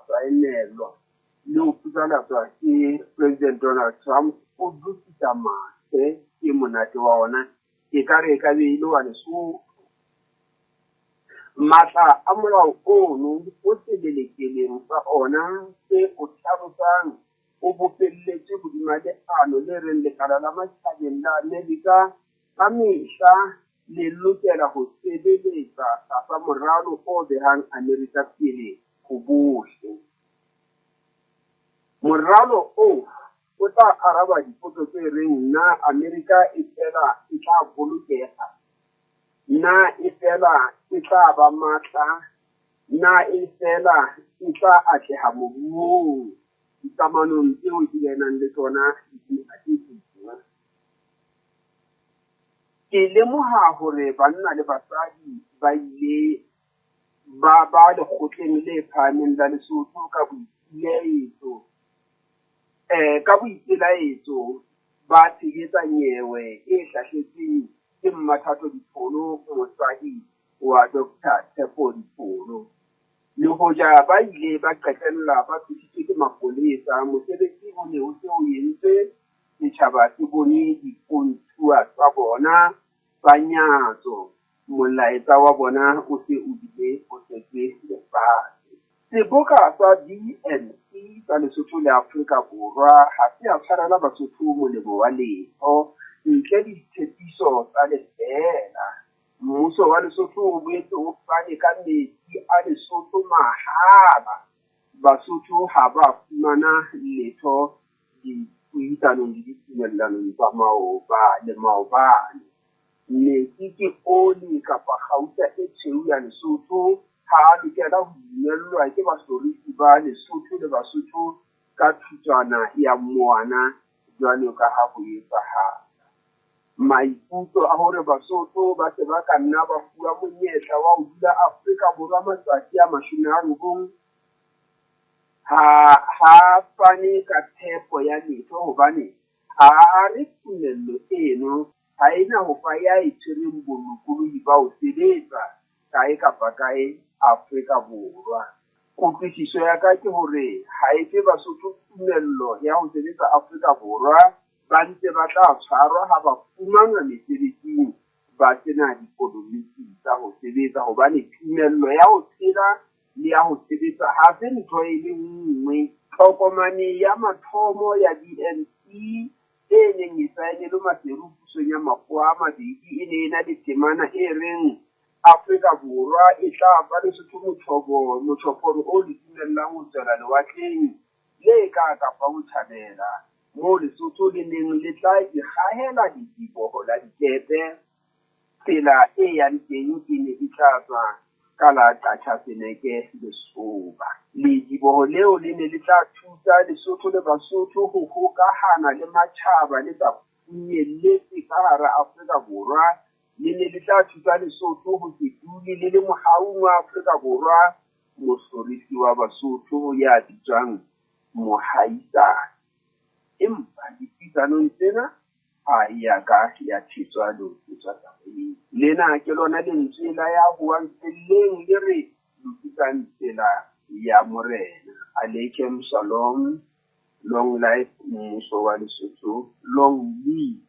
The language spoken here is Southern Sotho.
saenelwa le ho phatlalatswa ke President Donald Trump o dukisa mathe ke monate wa ona ekare e ka be e le wa Lesotho. Matla a molao ono o selelekeleng sa ona se o hlalosang o bopelletswe hodima leano le reng lekala la matjhabeng la Amerika ka mehla le lokela ho sebeletsa tlasa moralo o behang Amerika pele ho bohle. Moralo oo o tla araba dipotso tse reng na Amerika e fela e tla bolokeha, na e fela e tla ba matla, na e fela e tla atleha moruong dikamanong tseo e nang le tsona le dinaha tse ding. Ke lemoha hore banna le basadi ba ile ba ba Lekgotleng le Phahameng la Lesotho ka boipelaetso ba tshehetsa nyewe e hlahletsweng ke Mmathato Dipholo, mosadi wa Dr Tshepo Dipholo. Le hoja ba ile ba qetella ba tlositswe ke mapolesa, mosebetsi o ne o se o entswe, setjhaba se bone dipontshuwa tsa bona tsa nyatso, molaetsa wa bona o se o bile o tletse lefatshe. Seboka sa BNC sa Lesotho le Afrika Borwa ha se a tshwarela Basotho molemo wa letho ntle le ditshepiso tsa lefeela. Mmuso wa Lesotho o boetse o fane ka metsi a Lesotho mahala. Basotho ha ba fumana letho dipuisanong le ditumellanong tsa maoba le maobane. Metsi ke oli kapa kgauta e tshweu ya Lesotho, ha a lokela ho dumellwa ke bahlorisi ba Lesotho le Basotho ka thutswana ya mmowana jwalo ka ha ho etsahala. Maikutlo a hore Basotho ba se ba ka nna ba fuwa monyetla wa ho dula Afrika Borwa matsatsi a 90 ha fane ka tshepo ya letho hobane ha a re tumello eno ha e na ho fa ya e tshwereng bolokolohi ba ho sebetsa kae kapa kae Afrika Borwa. Kutlwisiso ya ka ke hore ha e fe Basotho tumello ya ho sebetsa Afrika Borwa, ba ntse ba tla tshwarwa ha ba fumanwa mesebetsing ba sena dikolomiti tsa ho sebetsa hobane tumello ya ho phela le ya ho sebetsa ha se ntho e le nngwe. Tokomane ya mathomo ya BNC e neng e saenelwe Maseru pusong ya makgowa a mabedi e ne e na le temana e reng Afrika Borwa e tla fa Lesotho motjhophoro o le dumellang ho tswela lewatleng le ka Kapa Botjhabela, moo Lesotho le neng le tla ikgahela lediboho la dikepe. Tsela e yang teng e ne e tla tswa ka la Qachaseneke Lesoba. Lediboho leo le ne le tla thusa Lesotho le Basotho ho hokahana le matjhaba le sa phunyelletse ka hara Afrika Borwa. Le ne le tla thusa Lesotho ho se dule le le mohaung wa Afrika Borwa, mohlorisi wa Basotho ya bitswang mohaisane. Empa dipuisanong tsena ha e ya ka ya thetswa le ho thetswa taba eo. Lena ke lona lentswe la ya hoang felleng le re lokisang tsela ya Morena. Aleikum shalom, long life mmuso wa Lesotho, long live.